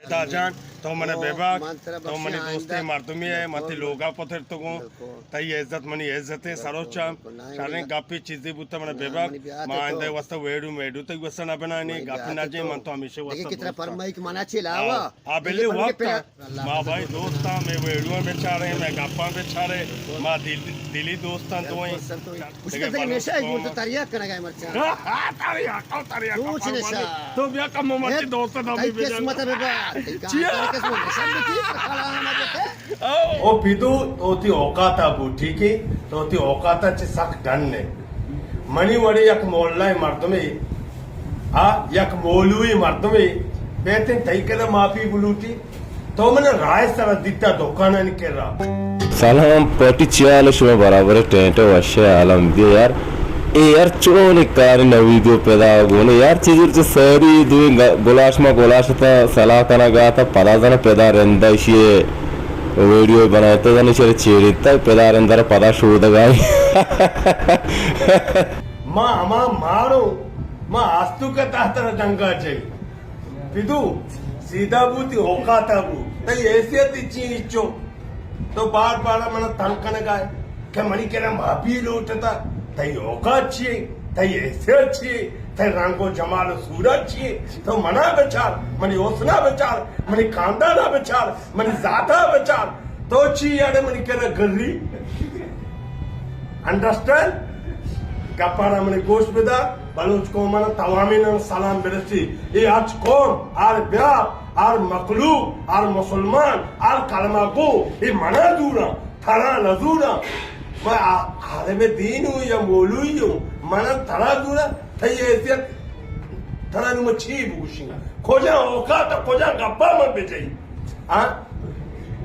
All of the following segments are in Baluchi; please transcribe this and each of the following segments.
خدا جان، تو من ببخش، تو منی دوستیں مردمے ئے، من تئی لوگا پترتگوں، تئی عزت منی عزت ایں، سروچاں، شریں گپے چیزے بوتہ من ببخش، ما آئندہ واسطہ ویڈیو میڈیو تئی واسطہ نہ بنائینیں، گپ نہ جیں، من تو ہمیشہ واسطہ دوست آں۔ آ، بلے وقت آ، ما بھائی دوست آں، مئے ویڈیواں بچارے، مئے گپاں بچارے، ما دل، دلی دوست آں تو ایں۔ گوشت کہ ہمیشہ اے گون تو تریاک کنگا ئے مرچاں۔ ہاں، ہاں، تریاک، او تریاک، تو چی نشہ؟ تو بیا کم مرچی دوست دامی بجن۔ قسمت ببا۔ چیا؟ قسمت نشہ بکی، کلام بکی۔ او۔ او پیدو، تو تی اوقاتا بو، ٹھیک ہے؟ تو تی اوقاتا چی سک ڈن ہے۔ منی وڑے یک مولا مردمے، آ، یک مولوی مردمے، بیتن تئی کدا معافی بلوٹی۔ تو من راہ سر دیتا دکانانی کرا۔ سلام پٹی، چی حال شما؟ برابر ٹینٹ وش عالم بیا یار۔ اے یار چون کار نویدو پیدا گونے یار، چیزر چ ساری دوی گلاش ما گلاش تا سلا کنا گاتا پدا زن پیدا رندا شی ویڈیو بنائے تا زن چر چیری تا پیدا رندا پدا شودگائی۔ ما ہما مارو، ما آستو کا تحت ڈنگا جائی۔ پدو، سیدھا بو، تی اوقاتا بو، تئی حیثیت چی چو؟ تو بار بار من تنگ کنگا ئے کہ منی کرا معافی لوٹتا، تئی اوقات چی؟ تئی حیثیت چی؟ تئی رنگ و جمال و صورت چی؟ تو منا بچار، منی حسنا بچار، منی خاندانا بچار، منی ذاتا بچار، تو چی اڑے منی کرا گری؟ انڈرسٹینڈ؟ گپانا منی گوش بدار، بلوچ قومانا توامینانا سلام برسی۔ اے ہرچ قوم، ہر بیار، ہر مخلوق، ہر مسلمان، ہر کلمہ گو، اے منا زوراں، ترا نہ زوراں۔ من عالم دین ہوں یا مولوی ہوں، منا ترا زوراں، تئی حیثیت، ترا نوں من چی بگوشیں؟ کجا اوقات، کجا گپا من بجئی؟ ہاں؟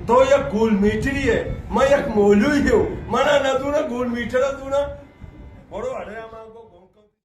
تو یک گول میٹری ئے، من یک مولوی ہوں، منا نہ زوراں، گول میٹرا زوراں۔ برو اڑے ہما گو